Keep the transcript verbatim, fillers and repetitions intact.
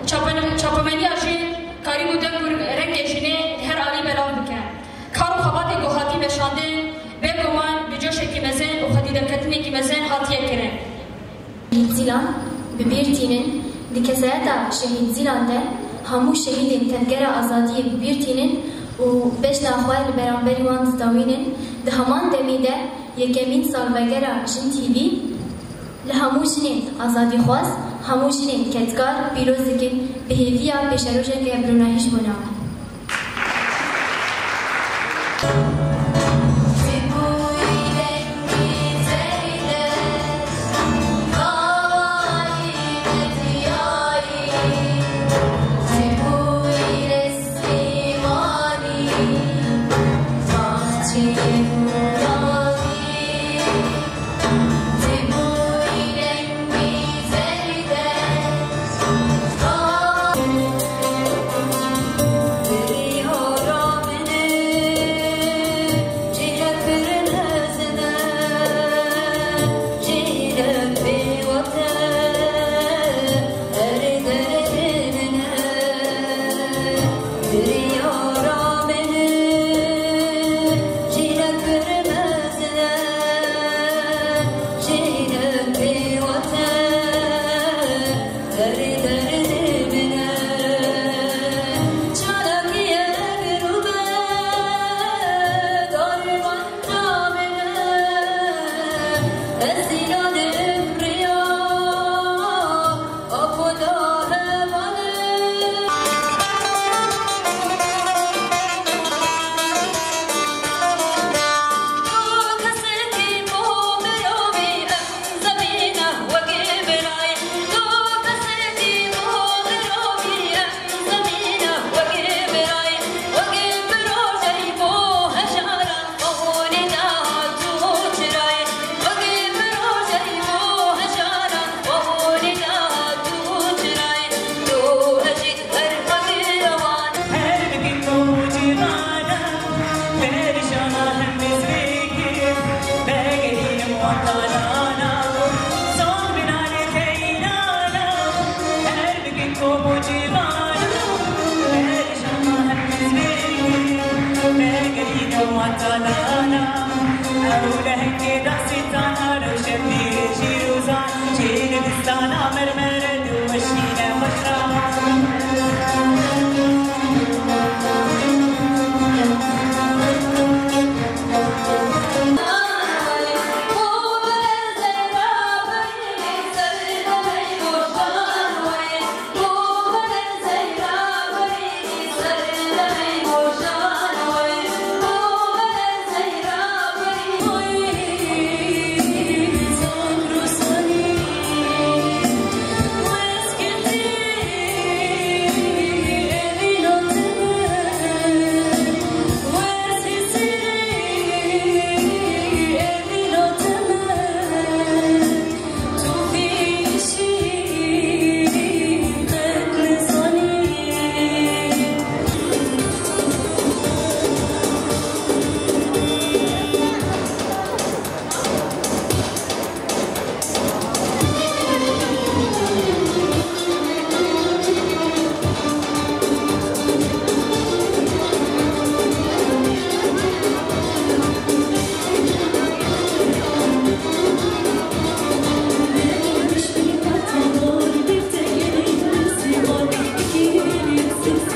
Çapen-, çapemeniya jin karîbû deng û rengê jinê li her alî belav bike. Kar û xebatê ku hatî veşandin, bêguman bi coşekî mezin û xwedîderketinekî mezin hatiye kirin. Şehîd Zîlan bi bîr tînin, di kesayeta Şehîd Zîlan de hemû şehîdên Tevgera Azadiyê bi bîr tînin û bejna xwe li beramberî wan didawînin. Di heman demê de yekemîn salvegera Jin T V li hemû jinên azadîxwaz, hemû jinên kedkar pîroz dikin, bi hêviya pêşerojeke birûnahî ji bo navê.